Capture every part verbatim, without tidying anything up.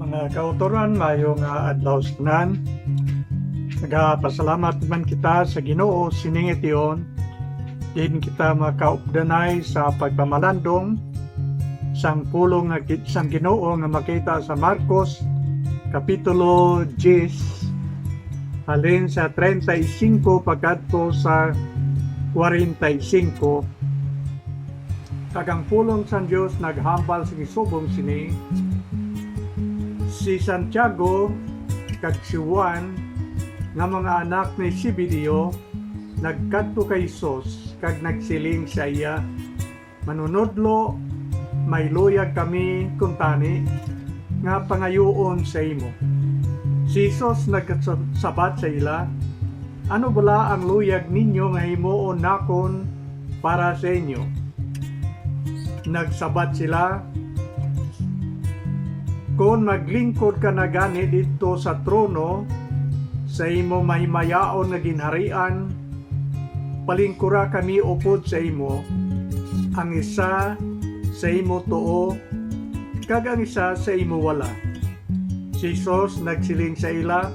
Mga kautoran, mayo nga adlaw sa tanan. Nagapasalamat man kita sa Ginoo sining tion. Din kita makaupdanay sa pagpamalandong sang pulong nga gi-, sang Ginoo nga makita sa Marcos, Kapitulo diyes, halin sa treinta y cinco pagkadto sa cuarenta y cinco. Kag ang pulong sang Dios naghambal sing subong sini: Si Santiago kag si Juan, nga mga anak ni Zebedeo, nagkadto kay Jesus kag nagsiling sa iya: "Manunodlo, may luyag kami kuntani nga pangayuon sa imo." Si Jesus nagsabat sa ila: "Ano bala ang luyag ninyo nga himuon nakon para sa inyo?" Nagsabat sila: "Kon maglingkod ka na gani didto sa trono sa imo mahimayaon nga ginharian, palingkura kami upod sa imo, ang isa sa imo tuo kag ang isa sa imo wala." Si Jesus nagsiling sa ila: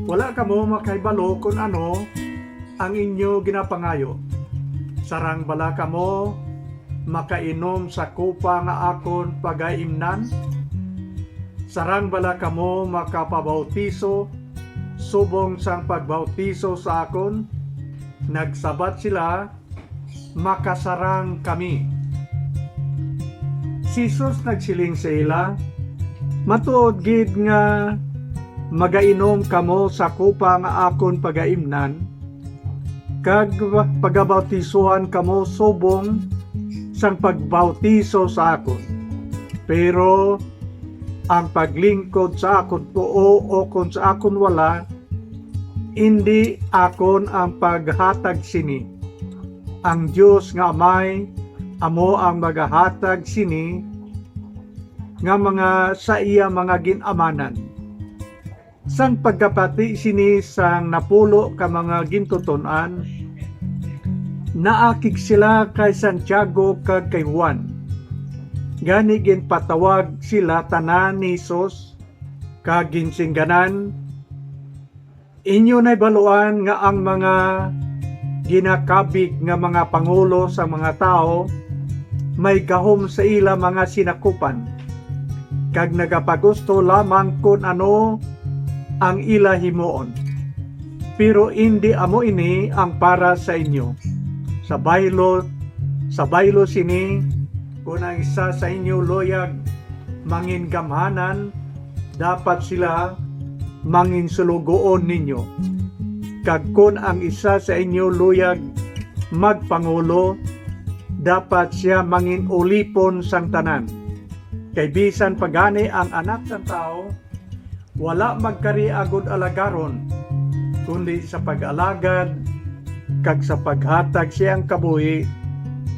"Wala kamo makahibalo kon ano ang inyo ginapangayo. Sarang bala kamo makainom sa kupa nga akon pagaimnan? Sarang bala kamo makapabautiso subong sang pagbautiso sa akon?" Nagsabat sila: "Makasarang kami." Si Jesus nagsiling sa ila: "Matuod gid nga magainom kamo sa kupa nga akon pagaimnan, kag pagabautisohan kamo subong sang pagbautiso sa akon. Pero ang paglingkod sa akon tuo ukon sa akon wala, indi akon ang paghatag sini. Ang Dios nga Amay amo ang magahatag sini nga mga sa iya mga gin-amanan." Sang pagkabati sini sang napulo ka mga gintuton-an, naakig sila kay Santiago kag kay Juan. Gani ginpatawag sila tanan ni Jesus kag ginsingganan: "Inyo nahibaluan nga ang mga ginakabig nga mga pangulo sa mga tawo may gahom sa ila mga sinakupan, kag nagapagusto lamang kon ano ang ila himuon. Pero indi amo ini ang para sa inyo. Sa baylo, sa baylo sini, kon ang isa sa inyo luyag mangingamhanan, dapat sila manginsulugoon ninyo. Kag kon ang isa sa inyo luyag magpangulo, dapat sia mangin-ulipon sang tanan. Kay bisan pa gani ang Anak sang Tawo wala magkari agod alagaron, kundi sa pag-alagad kag sa paghatag siyang kabuhi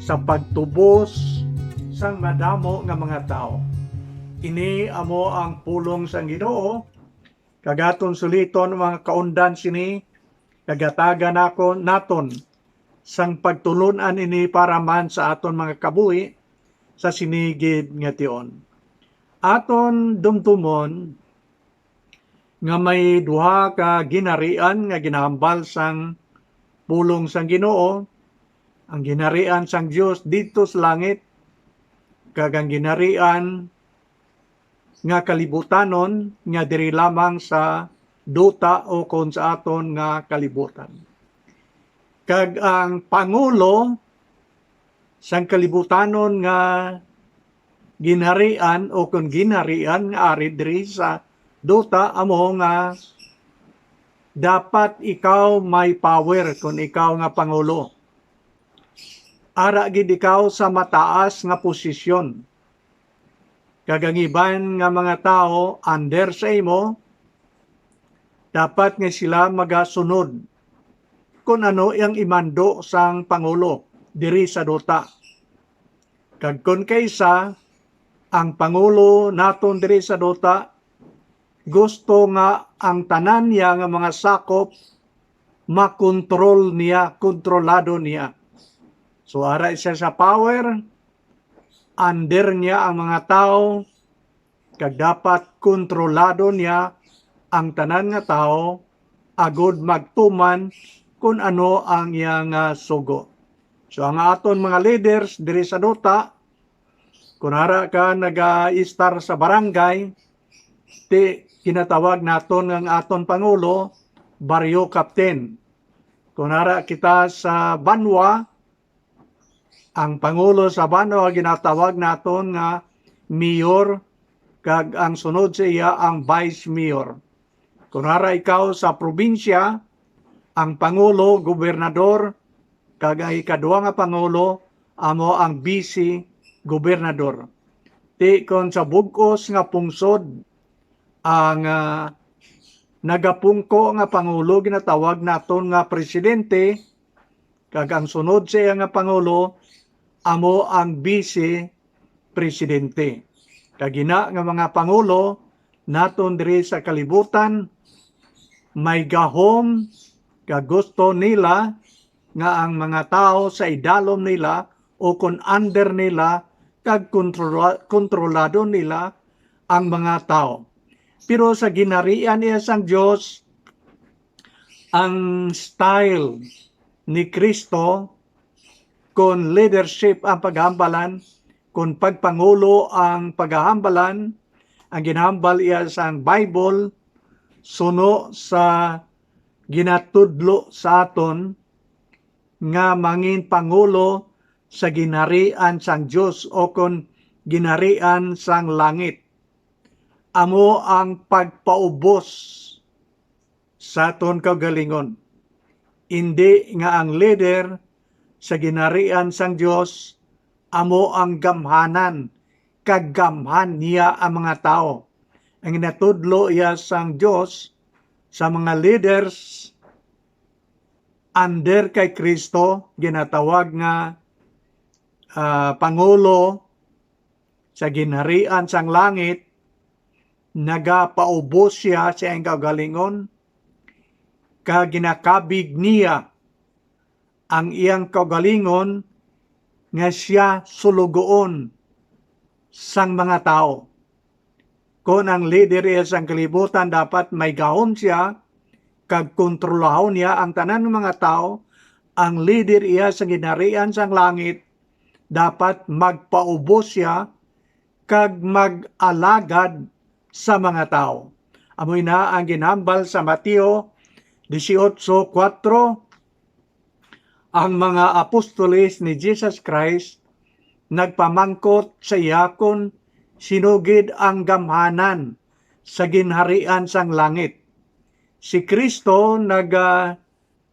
sa pagtubos sang madamo nga mga tawo." Ini amo ang pulong sang Ginoo, kag aton suliton ang mga kaundan sini, kag hatagan nako naton sang pagtulon-an ini para man sa aton mga kabuhi sa sini gid nga tion. Aton dumdumon nga may duha ka ginharian nga ginahambal sang pulong sang Ginoo, ang ginharian sang Dios didto sa langit, kag ang ginharian nga kalibutanon nga diri lamang sa duta ukon sa aton nga kalibutan. Kag ang pangulo sang kalibutanon nga ginharian ukon ginharian nga ari diri sa duta amo nga dapat ikaw may power kon ikaw nga pangulo. Ara gid ikaw sa mataas nga posisyon. Kag ang iban nga mga tawo under sa imo, dapat nga sila magasunod kon ano ang imando sang pangulo diri sa duta. Kag kon kaisa, ang pangulo naton diri sa duta gusto nga ang tanan niya nga mga sakop makontrol niya, kontrolado niya. So, ara siya sa power, under niya ang mga tawo, kag dapat kontrolado niya ang tanan nga tawo agod magtuman kun ano ang iya nga sugo. So, ang aton mga leaders diri sa duta, kun ara ka nagaistar sa barangay, ti ginatawag naton nga ang aton pangulo, baryo captain. Kun ara kita sa banwa, ang pangulo sa banwa ginatawag naton nga mayor, kag ang sunod sa iya ang vice mayor. Kun ara ikaw sa probinsya, ang pangulo, gobernador, kag ang ikadua nga pangulo amo ang vice gobernador. Ti kon sa bug-os nga pungsod, ang, ah, nagapungko nga pangulo ginatawag naton nga presidente, kag ang sunod sa iya nga pangulo amo ang vice presidente. Kag ina nga mga pangulo naton diri sa kalibutan, may gahom kag gusto nila nga ang mga tawo sa idalom nila o kon under nila kag kontrola-, kontrolado nila ang mga tawo. Pero sa ginharian niya sang Dios, ang style ni Kristo, kon leadership ang paghambalan, kon pagpangulo ang paghambalan, ang ginhambal iya sang Bible suno sa ginatudlo sa aton nga mangin pangulo sa ginharian sang Dios o kon ginharian sang langit. Amo ang pagpaubos sa aton kaugalingon. Indi nga ang lider sa ginharian sang Dios amo ang gamhanan, kag gamhan niya ang mga tawo. Ang ginatudlo iya sang Dios sa mga leaders under kay Kristo, ginatawag nga, ah, pangulo sa ginharian sang langit, nagapaubos sia sa iyang kaugalingon, kag ginakabig niya ang iyang kaugalingon nga sia sulugoon sang mga tawo. Kon ang lider iya sang kalibutan, dapat may gahom sia kag kontrolahon niya ang tanan nga mga tawo, ang lider iya sang ginharian sang langit dapat magpaubos sia kag mag-alagad sa mga tawo. Amo ina ang ginhambal sa Mateo dieciocho cuatro. Ang mga apostoles ni Jesus Christ nagpamangkot sa iya kon sino gid ang gamhanan sa ginharian sang langit. Si Cristo nag, ah,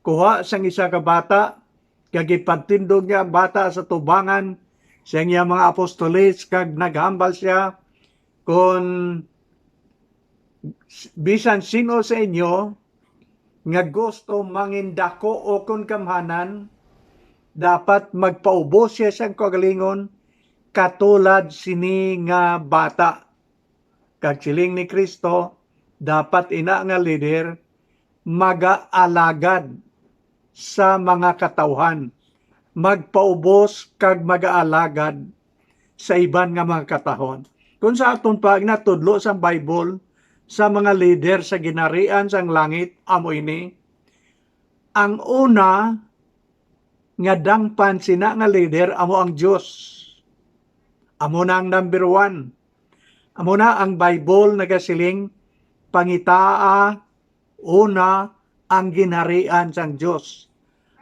kuha sang isa ka bata, kag ipagtindog niya ang bata sa tubangan sang iya mga apostoles, kag naghambal sia, "Kon bisan sino sa inyo nga gusto mangindako o kon gamhanan, dapat magpaubos siya sang kaugalingon katulad sini nga bata." Kag siling ni Cristo, dapat ina nga lider magaalagad sa mga katawhan, magpaubos kag magaalagad sa iban nga mga katawhan. Kung sa aton pa ginatudlo sang Bible sa mga lider sa ginharian sang langit, amo ini: ang una nga dangpan sina nga lider amo ang Dios. Amo na ang number one. Amo na ang Bible nagasiling, "Pangitaa una ang ginharian sang Dios."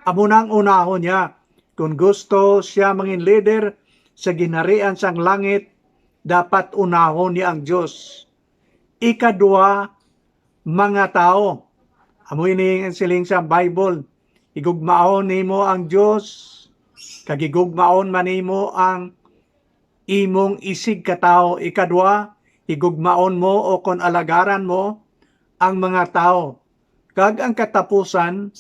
Amo na ang unahon niya. Kon gusto sia mangin lider sa ginharian sang langit, dapat unahon niya ang Dios. Ikadua, mga tawo. Amo ini ang siling sang Bible, "Higugmaon nimo ang Dios, kag higugmaon man nimo ang imong isigkatawo." Ikadua, higugmaon mo o kon alagaran mo ang mga tawo. Kag ang katapusan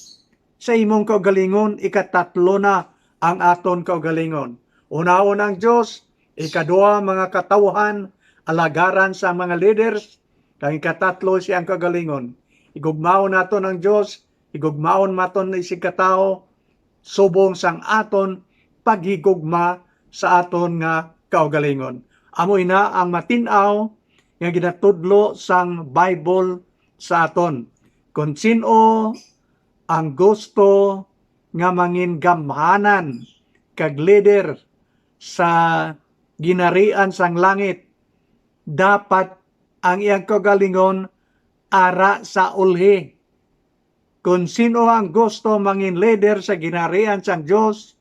sa imong kaugalingon, ikatatlo na ang aton kaugalingon. Unahon ang Dios, ikadua, mga katawhan, alagaran sa mga leaders, kag ikatatlo, siyang kaugalingon. Higugmaon naton ang Dios, higugmaon maton na isigkatawo, subong sang aton paghigugma sa aton nga kaugalingon. Amo ina ang matin-aw nga ginatudlo sang Bible sa aton. Kon sin-o ang gusto nga mangin gamhanan kag lider sa ginharian sang langit, dapat ang iyang kaugalingon ara sa ulhi. Kon sin-o ang gusto mangin lider sa ginharian sang Dios,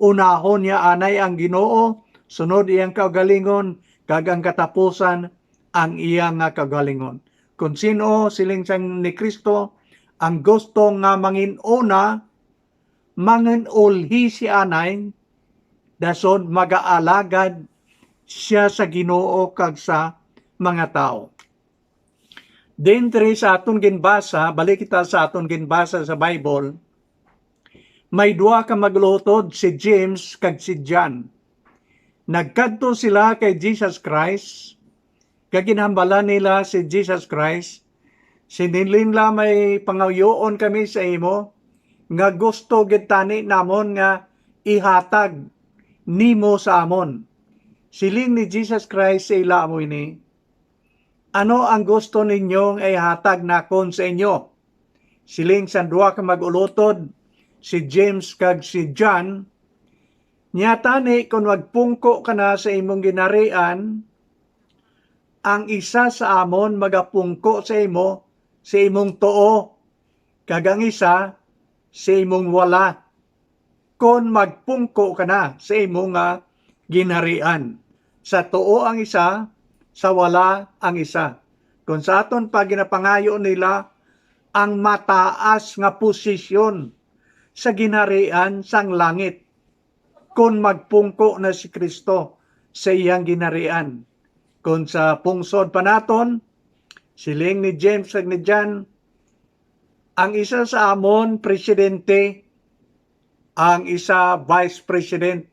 unahon niya anay ang Ginoo, sunod iyang kaugalingon, kag ang katapusan ang iya nga kaugalingon. Kon sin-o, siling sang ni Cristo, ang gusto nga mangin una, mangin ulhi si anay, dason magaalagad siya sa Ginoo kag sa mga tawo. Dintre sa aton ginbasa, balik kita sa aton ginbasa sa Bible, may duha ka mag-ulutod, si James kag si John. Nagkadto sila kay Jesus Christ, kag ginhambalan nila si Jesus Christ. Siling nila, "May pangayoon kami sa imo, nga gusto gid tani namon nga ihatag nimo sa amon." Siling ni Jesus Christ sa ila amo ini, "Ano ang gusto ninyo nga ihatag nakon sa inyo?" Siling sang duha ka mag-ulutod, si James kag si John, "Nya tani, kon magpungko ka na sa imong ginharian, ang isa sa amon magapungko sa imo sa imong tuo, kag ang isa sa imong wala, kon magpungko ka na sa imo nga ginharian. Sa tuo ang isa, sa wala ang isa." Kon sa aton pa, ginapangayo nila ang mataas nga posisyon sa ginharian sang langit, kon magpungko na si Cristo sa iyang ginharian. Kon sa pungsod pa naton, siling ni James kag ni John, "Ang isa sa amon presidente, ang isa vice president."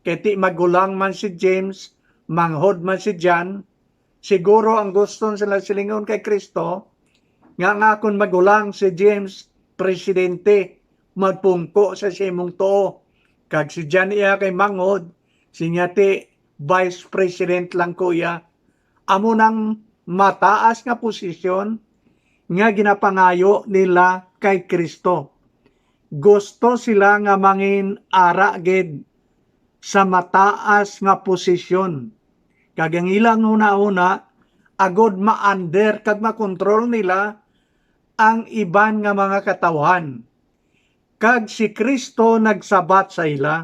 Kay ti magulang man si James, manghod man si John, siguro ang gusto sila silingon kay Cristo, nga ang akon magulang si James, presidente, magpungko sa, sa imong tuo, kag si John iya kay manghod, sinya ti vice president lang ko iya. Amo nang mataas nga posisyon nga ginapangayo nila kay Cristo. Gusto sila nga mangin ara gid sa mataas nga posisyon, kag ang ilang hunahuna agod ma-under kag makontrol nila ang iban nga mga katawuhan. Kag si Cristo nagsabat sa ila.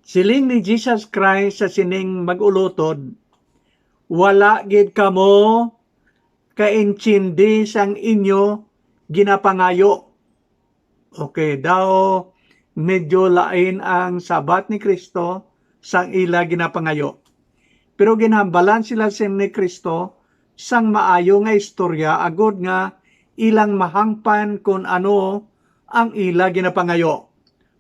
Siling ni Jesus Christ sa sining mag-ulutod, "Wala gid kamo kaintindi sang inyo ginapangayo." Okay, daw medyo lain ang sabat ni Cristo sang ila ginapangayo. Pero ginhambalan sila sin ni Cristo sang maayo nga istorya agod nga ilang mahangpan kon ano ang ila ginapangayo.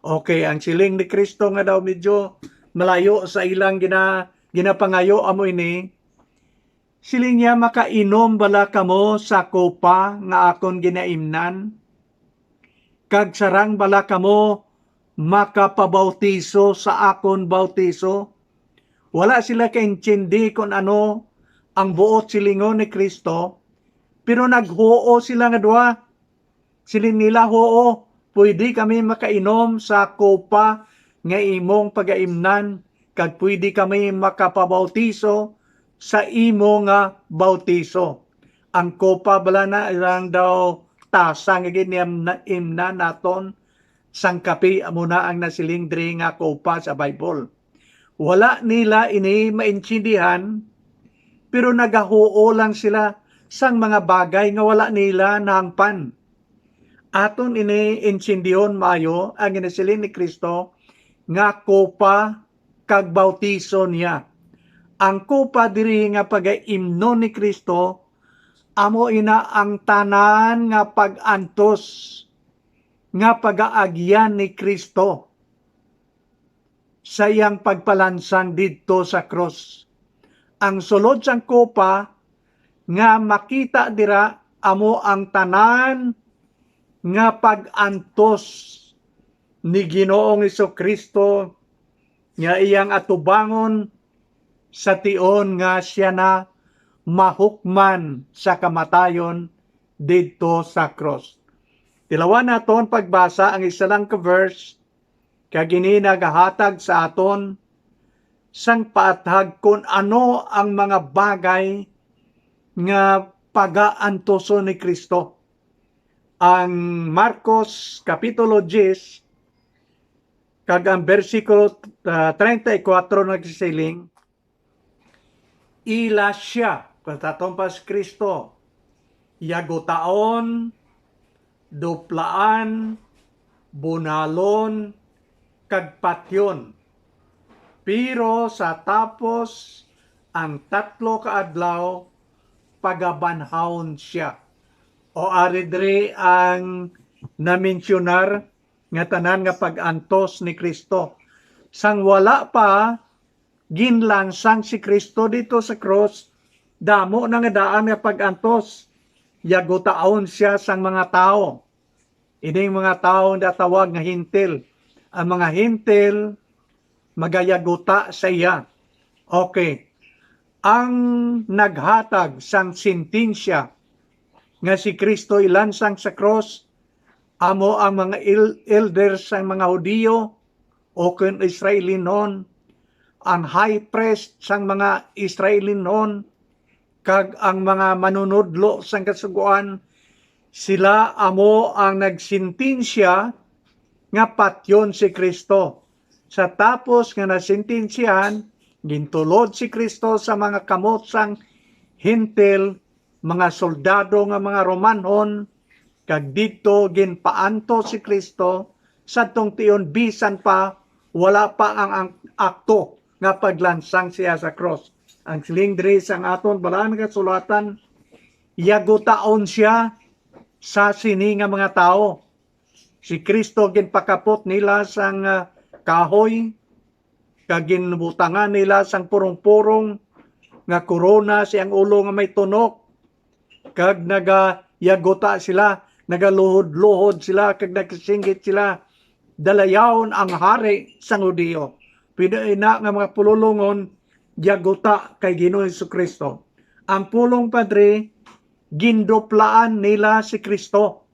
Okay, ang siling ni Cristo nga daw medyo malayo sa ilang gina-, ginapangayo amo ini, siling niya, "Makainom bala kamo sa kopa nga akon ginaimnan? Kag sarang bala kamo makapabautiso sa akon bautiso?" Wala sila kaintindi kon ano ang buot silingon ni Cristo, pero naghuo sila nga duha. Siling nila, "Huo, pwede kami makainom sa kopa nga imong pagaimnan, kag pwede kami makapabautiso sa imo nga bautiso." Ang kopa bala na ilang daw tasa nga ginaimnan naton sang kape, amo na ang nasiling diri nga kopa sa Bible. Wala nila ini maintindihan, pero nagahuo lang sila sang mga bagay nga wala nila nahangpan. Aton ini intindihon maayo ang ginasiling ni Cristo nga kopa kag bautiso niya. Ang kopa diri nga pagaimnon ni Cristo, amo ina ang tanan nga pag-antos nga pagaagyan ni Cristo sa iyang pagpalansang didto sa krus. Ang sulod sang kopa nga makita dira amo ang tanan nga pag-antos ni Ginoong Jesu-Cristo nga iyang atubangon sa tion nga siya na mahukman sa kamatayon didto sa krus. Tilawan naton pagbasa ang isa lang ka verse, kag ini nagahatag sa aton sang paathag kon ano ang mga bagay nga pagaantuson ni Kristo. Ang Marcos Kapitulo diyes, kag ang bersikulo, ah, treinta y cuatro nagsiling, "Ila sia," kon sa aton pa si Kristo, "yagutaon, duplaan, bunalon, kag patyon. Pero sa tapos ang tatlo ka adlaw, pagabanhawon sia." O ari diri ang naminsyonar nga tanan nga pag-antos ni Kristo. Sang wala pa ginlansang si Kristo dito sa krus, damo na nga daan nga pag-antos. Yagutaon sia sang mga tawo. Ining mga tawo nga tawag nga Hentil. Ang mga Hentil magayaguta sa iya. Okay. Ang naghatag sang sentensya nga si Kristo ilansang sa krus amo ang mga el-, elders sang mga Hudiyo o kon Israelinon, ang high priest sang mga Israelinon, kag ang mga manunodlo sang Kasugoan, sila amo ang nagsentensya nga patyon si Kristo. Sa tapos nga nasentensyahan, gintulod si Kristo sa mga kamot sang Hentil, mga soldado nga mga Romanhon, kag didto ginpaantos si Kristo sadtong tion, bisan pa wala pa ang, ang akto nga paglansang siya sa krus. Ang siling diri sang aton Balaan nga Kasulatan, yagutaon sia sa sini nga mga tawo. Si Kristo ginpakapot nila sang, ah, kahoy, kag ginbutangan nila sang purong-purong nga korona sa iyang ulo nga may tunok, kag nagayaguta sila, nagaluhod-luhod sila, kag nagsinggit sila, "Dalayawon ang Hari sang Hudiyo." Pinaina nga mga pululongon, yaguta kay Ginoong Jesu-Cristo. Ang pulong pa diri, ginduplaan nila si Kristo.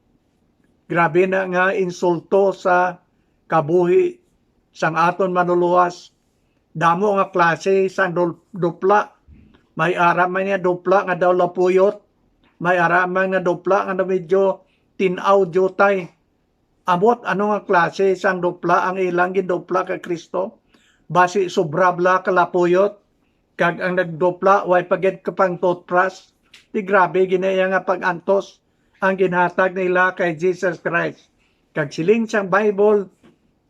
Grabe na nga insulto sa kabuhi sang aton manuluwas. Damo nga klase sang dul-, dupla. May ara man nga dupla nga daw lapuyot. May ara man nga dupla nga medyo tin-aw diutay. Ambot ano nga klase sang dupla ang ilang gindupla kay Kristo? Basi sobra bala ka lapuyot, kag ang nagdupla way pa gid kapang toothbrush. Di grabe gid na iya nga pag-antos ang ginhatag nila kay Jesus Christ. Kag siling sang Bible,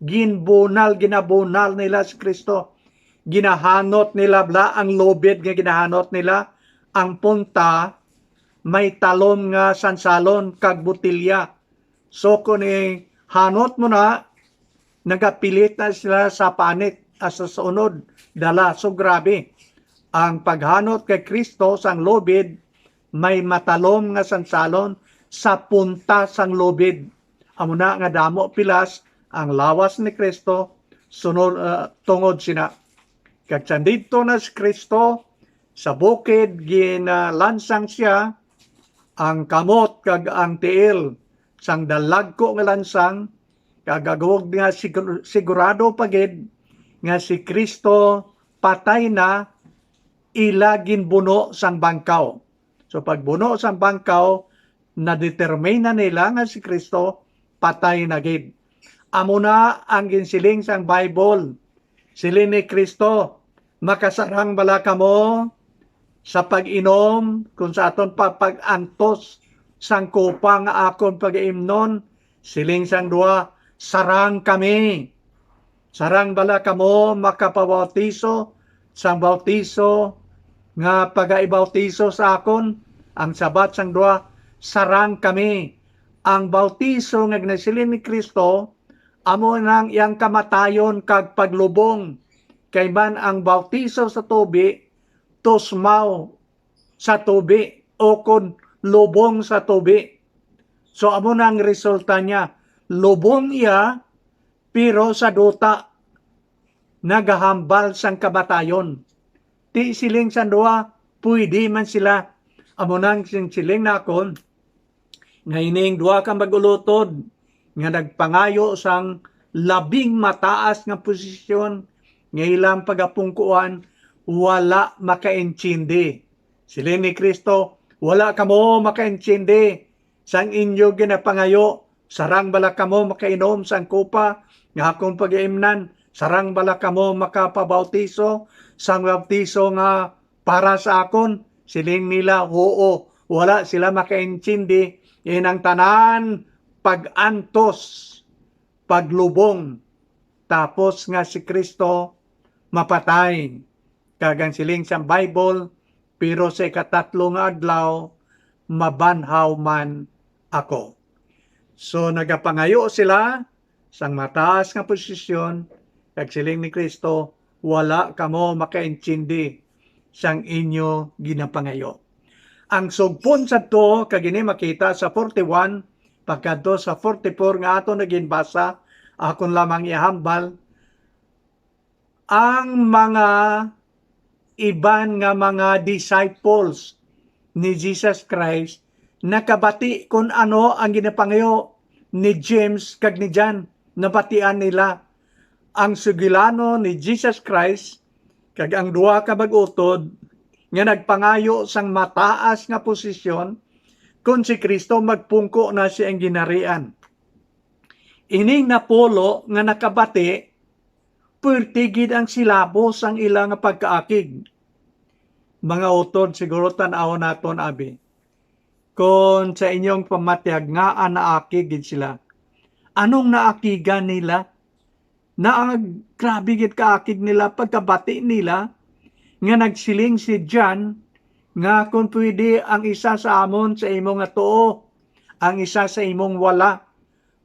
ginbunal, ginabunal nila si Kristo. Ginahanot nila bala ang lubid nga ginahanot nila. Ang punta, may talom nga sansalon kag botelya. So, kung ihanot mo na, nagapilit na sila sa panit, ah, sa unod, dala. So, grabe. Ang paghanot kay Kristo sang lubid, may matalom nga sansalon sa punta sang lubid. Amo na nga damo pilas ang lawas ni Kristo sunod, ah, tungod sina. Kag sandidto na si Kristo sa bukid, ginalansang siya, ang kamot kag ang tiil sang dalagko nga lansang, kag agod nga sigur-, sigurado pa gid nga si Kristo patay na, ila ginbuno sang bangkaw. So, pagbuno sang bangkaw, nadetermina nila nga si Kristo patay na gid. Amo na ang ginsiling sang Bible. Siling ni Kristo, "Makasarang bala kamo sa pag-inom, kung sa aton pa pag-antos sang kupa nga akon pagaimnon?" Siling sang duha, "Sarang kami." "Sarang bala kamo makapabautiso sang bautiso nga pagaibautiso sa akon?" Ang sabat sang duha, "Sarang kami." Ang bautiso nga ginasiling ni Kristo amo nang iyang kamatayon kag paglubong, kay man ang bautiso sa tubi tusmaw sa tubi, o kon lubong sa tubi. So, amo na ang resulta niya. Lubong iya, pero sa duta, nagahambal sang kamatayon. Ti siling sang duha, pwede man sila. Amo nang sin-, siling nakon nga ining duha ka mag-ulutod nga nagpangayo sang labing mataas nga posisyon nga ilang pagapungkuan, wala makaintindi. Siling ni Cristo, "Wala kamo makaintindi sang inyo ginapangayo. Sarang bala kamo makainom sang kupa nga akon pag-iimnan? Sarang bala kamo makapabautiso sang bautiso nga para sa akon?" Siling nila, "Huo." Wala sila makaintindi. Inang tanan pag-antos, paglubong, tapos nga si Cristo mapatay. Kag ang siling sang Bible, "Pero sa ikatatlo nga adlaw, mabanhaw man ako." So, nagapangayo sila sang mataas nga posisyon, kag siling ni Cristo, "Wala kamo makaintindi sang inyo ginapangayo." Ang sugpon sadto, kag ini makita sa forty-one pagkadto sa forty-four nga aton na ginbasa, akon lamang ihambal, ang mga iban nga mga disciples ni Jesus Christ nakabati kon ano ang ginapangayo ni James kag ni John. Nabatian nila ang sugilanon ni Jesus Christ kag ang duha ka mag-utod nga nagpangayo sang mataas nga posisyon kon si Cristo magpungko na sa iyang ginharian. Ining napulo nga nakabati, perti gid ang silabos sang ila nga pagkaakig. Mga utod, siguro tan-awon naton, abi. Kon sa inyong pamatyag, ngaa naakig gid sila? Anong naakigan nila? Naag-, grabe gid kaakig nila pagkabati nila nga nagsiling si John nga, "Kung pwede, ang isa sa amon sa imo nga tuo, ang isa sa imong wala."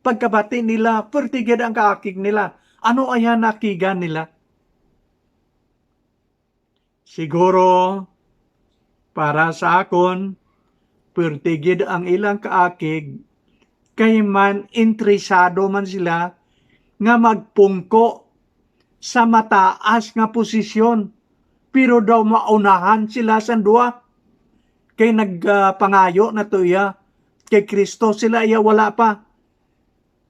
Pagkabati nila, perti gid ang kaakig nila. Ano aya nakigan nila? Siguro, para sa akon, perti gid ang ilang kaakig, kay man interesado man sila nga magpungko sa mataas nga posisyon, pero daw maunahan sila sang duha. Kay nagpangayo na to iya, kay Cristo sila iya wala pa.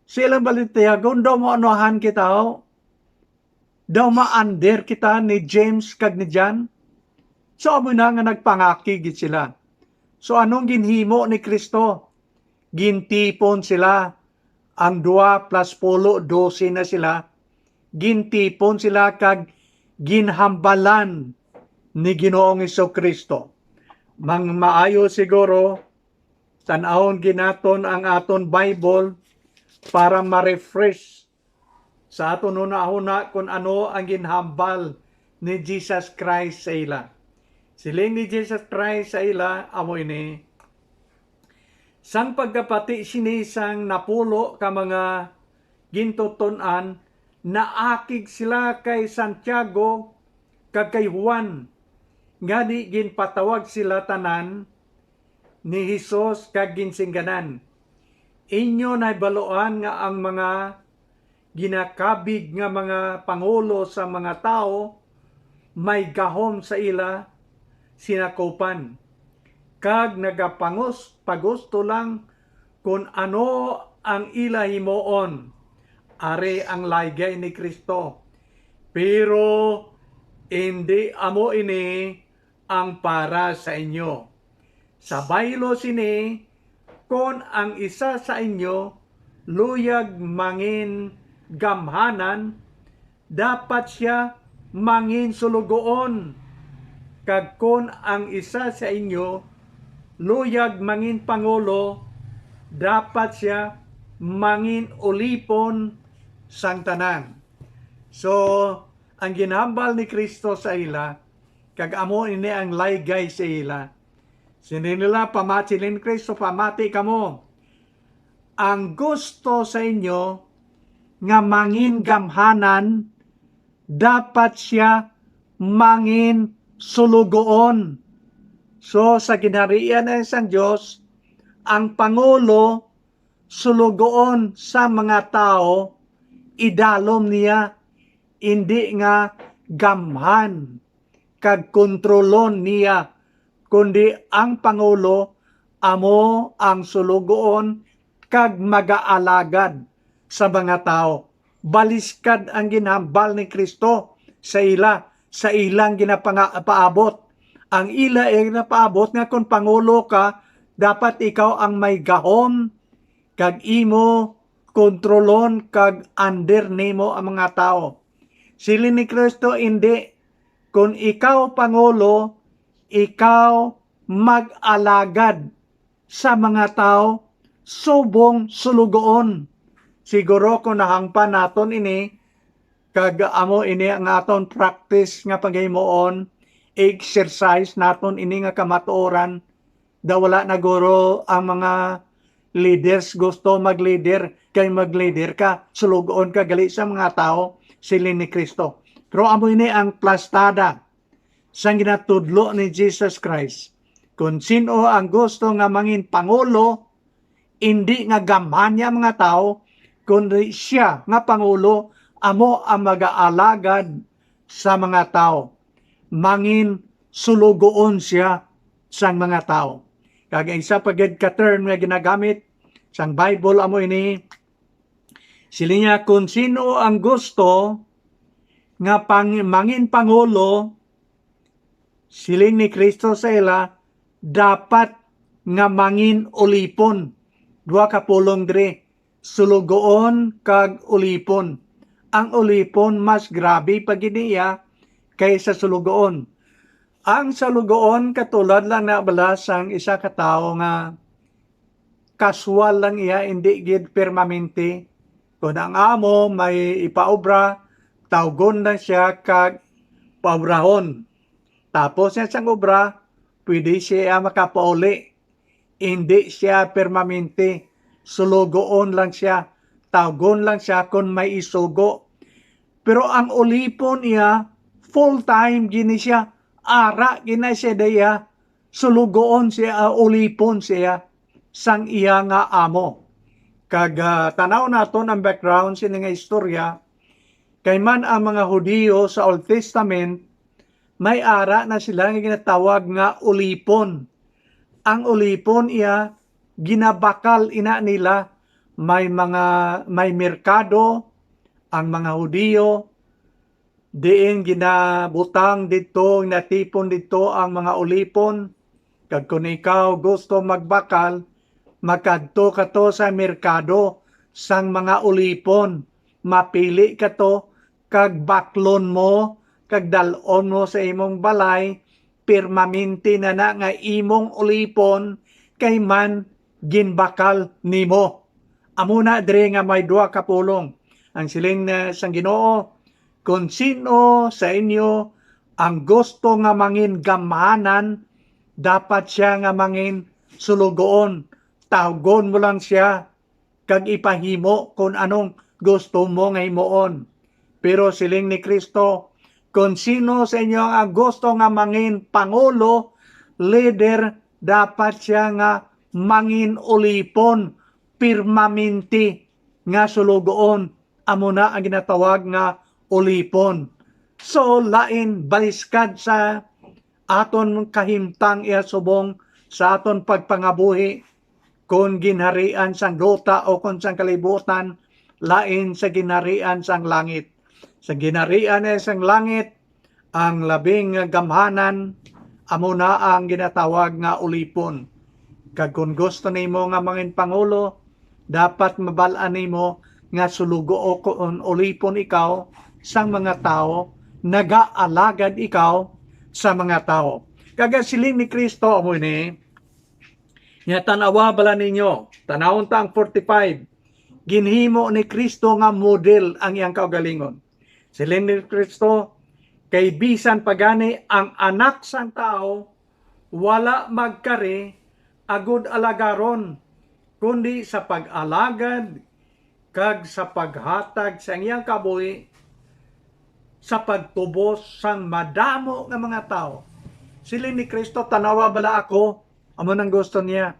Sa ilang balitiyagon, daw maunahan kita, oh. Daw ma-under kita ni James kag ni John. So, amo na nga nagpangakig gid sila. So, anong ginhimo ni Cristo? Gintipon sila. Ang dua plus pulo, dose na sila. Gintipon sila kag ginhambalan ni Ginoong Jesu-Cristo. Mang maayo siguro, tan-awon gid naton ang aton Bible para ma-refresh sa aton hunahuna kon ano ang ginhambal ni Jesus Christ sa ila. Siling ni Jesus Christ sa ila, amo ini, sang pagkapati sini sang napulo ka mga gintuton-an, naakig sila kay Santiago kag kay Juan, ngani ginpatawag sila tanan ni Jesus kag ginsingganan, "Inyo nahibaluan nga ang mga ginakabig nga mga pangulo sa mga tawo may gahom sa ila sinakupan, kag nagapangos-, pagusto lang kon ano ang ila himuon." Ari ang laygay ni Cristo. Pero indi amo ini ang para sa inyo. Sa baylo sini, kon ang isa sa inyo luyag mangin gamhanan, dapat sia mangin sulugoon. Kag kon ang isa sa inyo luyag mangin pangulo, dapat sia mangin ulipon sang tanan. So, ang ginhambal ni Cristo sa ila, kag amo ini ang laygay sa ila. Siling nila, pamati ni Cristo, pamati kamo. Ang gusto sa inyo nga mangin gamhanan, dapat sia mangin sulugoon. So, sa ginharian na sang Dios, ang pangulo sulugoon sa mga tawo, idalom niya, indi nga gamhan kag kontrolon niya kundi ang pangulo amo ang sulugoon kag magaalagad sa mga tawo. Baliskad ang ginhambal ni Kristo sa ila, sa ilang ginapanga-, paabot. Ang ila ginapaabot nga kon pangulo ka, dapat ikaw ang may gahom kag imo kontrolon kag under nimo ang mga tawo. Siling ni Kristo, "Indi. Kon ikaw pangulo, ikaw mag-alagad sa mga tawo subong sulugoon." Siguro kung nahangpan naton ini, kag amo ini ang aton practice nga paghimuon, exercise naton ini nga kamatuoran, daw wala na guro ang mga leaders gusto mag-leader, kay mag-leader ka, sulugoon ka gali sa mga tawo, siling ni Kristo. Pero amo ini ang plastada sang ginatudlo ni Jesus Christ. Kon sin-o ang gusto nga mangin pangulo, indi nga gamhan niya ang mga tawo, kundi sia nga pangulo amo ang magaalagad sa mga tawo. Mangin sulugoon sia sang mga tawo. Kag ang isa pa gid ka term nga ginagamit sang Bible amo ini, siling niya, "Kon sin-o ang gusto nga pang-, mangin pangulo," siling ni Kristo sa ila, "dapat nga mangin ulipon." Duha ka pulong diri, sulugoon kag ulipon. Ang ulipon mas grabe pa gid niya kaysa sulugoon. Ang sulugoon katulad lang na bala sang isa ka tawo nga kaswal lang iya, indi gid permanente. Kon ang amo may ipaobra, tawgon lang sia kag paobrahon. Tapos niya sang obra, pwede siya makapauli. Indi sia permanente. Sulugoon lang sia. Tawgon lang sia kon may isugo. Pero ang ulipon iya, full time gini siya. Ara gina siya daya. Sulugoon siya, ah, ulipon siya sang iya nga amo. Kag, ah, tanaw naton ang background sini nga istorya. Kay man ang mga Hudiyo sa Old Testament, may ara na sila nga ginatawag nga ulipon. Ang ulipon iya, ginabakal ina nila. May mga, may merkado ang mga Hudiyo, diin ginabutang didto, ginatipon didto ang mga ulipon. Kag kon ikaw gusto magbakal, makadto ka to sa merkado sang mga ulipon, mapili ka to, kag baklon mo, kag dal-on mo sa imong balay, permanente na na nga imong ulipon, kay man ginbakal nimo. Amo na diri nga may duha ka pulong. Ang siling na sang Ginoo, "Kon sin-o sa inyo ang gusto nga mangin gamhanan, dapat sia nga mangin sulugoon. Tawgon mo lang sia, kag ipahimo kon anong gusto mo nga himuon." Pero siling ni Kristo, "Kon sino sa inyo ang gusto nga mangin pangulo, leader, dapat sia nga mangin ulipon, permanente nga sulugoon." Amo na ang ginatawag nga ulipon. So, lain baliskad sa aton kahimtang iya subong sa aton pagpangabuhi, kon ginharian sang duta o kon sang kalibutan, lain sa ginharian sang langit. Sa ginharian na sang langit, ang labing gamhanan amo na ang ginatawag nga ulipon. Kag kon gusto nimo nga mangin pangulo, dapat mabal-an nimo nga sulugo o kon ulipon ikaw sang mga tawo, nagaalagad ikaw sa mga tawo. Kag ang siling ni Cristo amo ini, nga, "Tan-awa bala ninyo, tanawon ta ang forty-five, ginhimo ni Cristo nga model ang iyang kaugalingon." Siling ni Cristo, "Kay bisan pa gani ang Anak sang Tawo wala magkari agud alagaron, kundi sa pag-alagad kag sa paghatag sang iyang kabuhi sa pagtubos sang madamo nga mga tawo." Siling ni Cristo, "Tan-awa bala ako?" Amo nang gusto niya.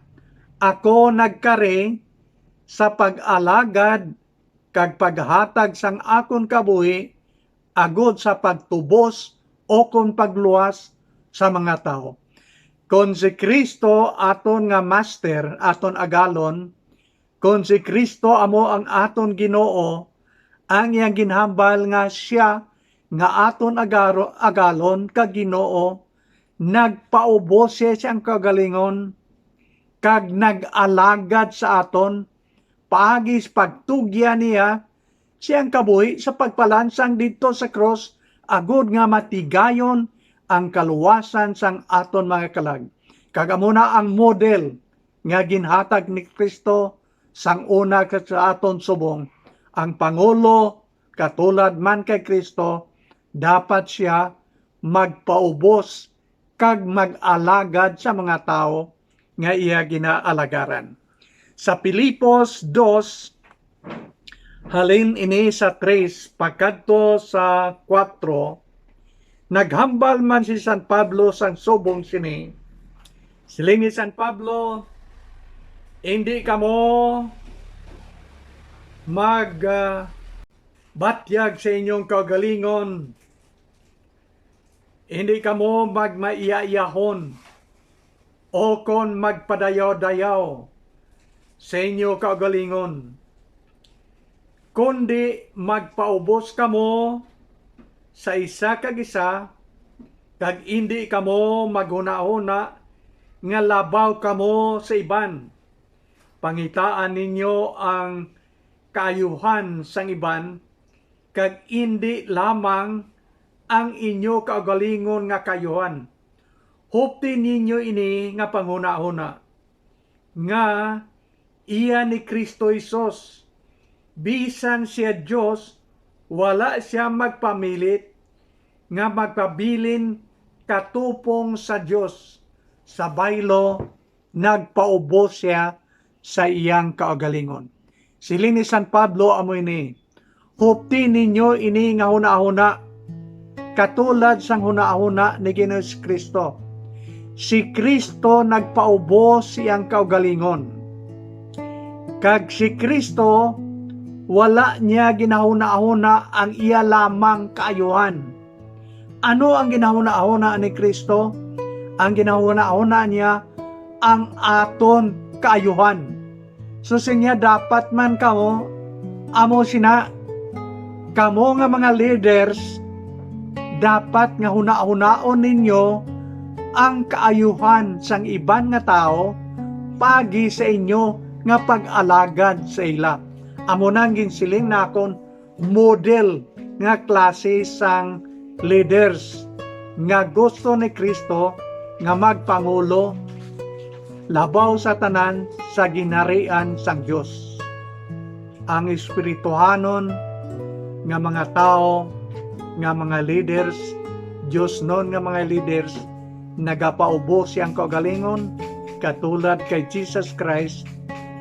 "Ako nagkari sa pag-alagad kag paghatag sang akon kabuhi agud sa pagtubos o kon pagluwas sa mga tawo." Kon si Cristo aton nga Master, aton agalon, kon si Cristo amo ang aton Ginoo, ang iyang ginhambal nga sia nga aton agaro-, agalon kag Ginoo, nagpaubos sia siyang kaugalingon, kag nag-alagad sa aton, paagi sa pagtugyan niya siyang kabuhi sa pagpalansang didto sa krus, agod nga matigayon ang kaluwasan sang aton mga kalag. Kag amo na ang model nga ginhatag ni Cristo sang una ka sa aton subong. Ang pangulo, katulad man kay Cristo, dapat sia magpaubos kag mag-alagad sa mga tawo nga iya ginaalagaran. Sa Filipos dos, halin ini sa tres pagkadto sa kuwatro, naghambal man si San Pablo sang subong sini. Siling ni San Pablo, "Indi kamo mag, ah, batyag sa inyong kaugalingon, indi kamo magmaiyaiyahon, o kon magpadayaw-dayaw sa inyo kaugalingon, kundi magpaubos kamo sa isa kag isa, kag indi kamo maghunahuna nga labaw kamo sa iban. Pangitaan ninyo ang kaayuhan sang iban, kag indi lamang ang inyo kaugalingon nga kaayuhan. Hupti ninyo ini nga panghunahuna, nga iya ni Cristo Jesus. Bisan sia Dios, wala sia magpamilit nga magpabilin katupong sa Dios. Sa baylo, nagpaubos sia sa iyang kaugalingon." Siling ni San Pablo amo ini, "Hupti ninyo ini nga hunahuna, katulad sang hunahuna ni Ginoong Cristo. Si Cristo nagpaubos sa iyang kaugalingon. Kag si Cristo, wala niya ginahunahuna ang iya lamang kaayuhan." Ano ang ginahunahuna ni Cristo? Ang ginahunahuna niya ang aton kaayuhan. So, siya, dapat man kamo, amo sina, kamo nga mga leaders, dapat nga hunahunaon ninyo ang kaayuhan sang iban nga tawo paagi sa inyo nga pag-alagad sa ila. Amo nang ginsiling nakon, model nga klase sang leaders nga gusto ni Cristo nga magpangulo labaw sa tanan sa ginharian sang Dios. Ang espirituhanon nga mga tawo, nga mga leaders, diosnon nga mga leaders, nagapaubos siyang kaugalingon, katulad kay Jesus Christ,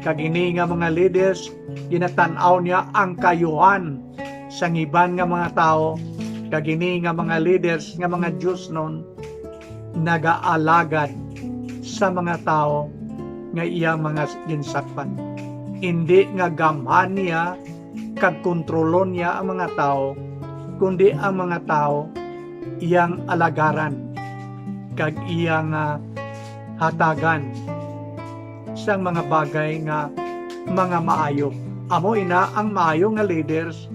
kag ini nga mga leaders, ginatan-aw niya ang kaayuhan sang iban nga mga tawo, kag ini nga mga leaders nga mga diosnon nagaalagad sa mga tawo nga iyang mga ginsakpan. Indi nga gamhan niya kag kontrolon niya ang mga tawo, kundi ang mga tawo iyang alagaran kag iyang, ah, hatagan sang mga bagay nga mga maayo. Amo ina ang maayo nga leaders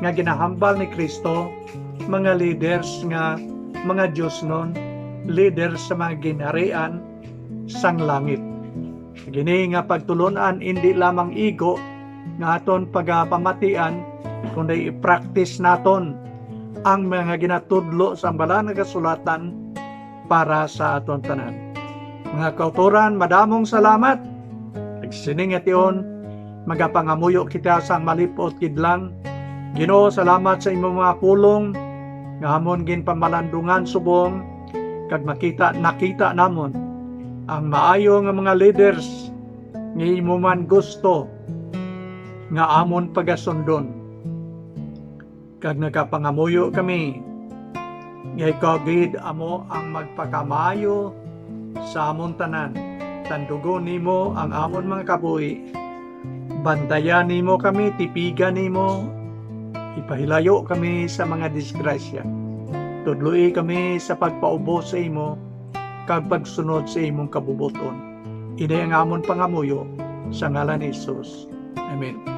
nga ginahambal ni Cristo, mga leaders nga mga diosnon, leaders sa mga ginharian sang langit. Kini nga pagtulon-an indi lamang igo nga aton pagapamatian, kundi i-practice naton ang mga ginatudlo sa Balaan nga Kasulatan para sa aton tanan. Mga kautoran, madamong salamat. Kag sini nga tion, magapangamuyo kita sang malip-ot kidlang. Ginoo, salamat sa imong mga pulong nga amon ginpamalandungan subong, kag makita, nakita namon ang maayo nga mga leaders nga imo man gusto nga amon pagasundon. Kag nagapangamuyo kami nga ikaw gid amo ang magpakamaayo sa amon tanan. Tandugon nimo ang amon mga kabuhi. Bantayan nimo kami, tipigan nimo. Ipahilayo kami sa mga disgrasya. Tudloi kami sa pagpaubos sa imo, kag pagsunod sa imong kabubot-on. Ini ang amon pangamuyo sa ngalan ni Jesus. Amen.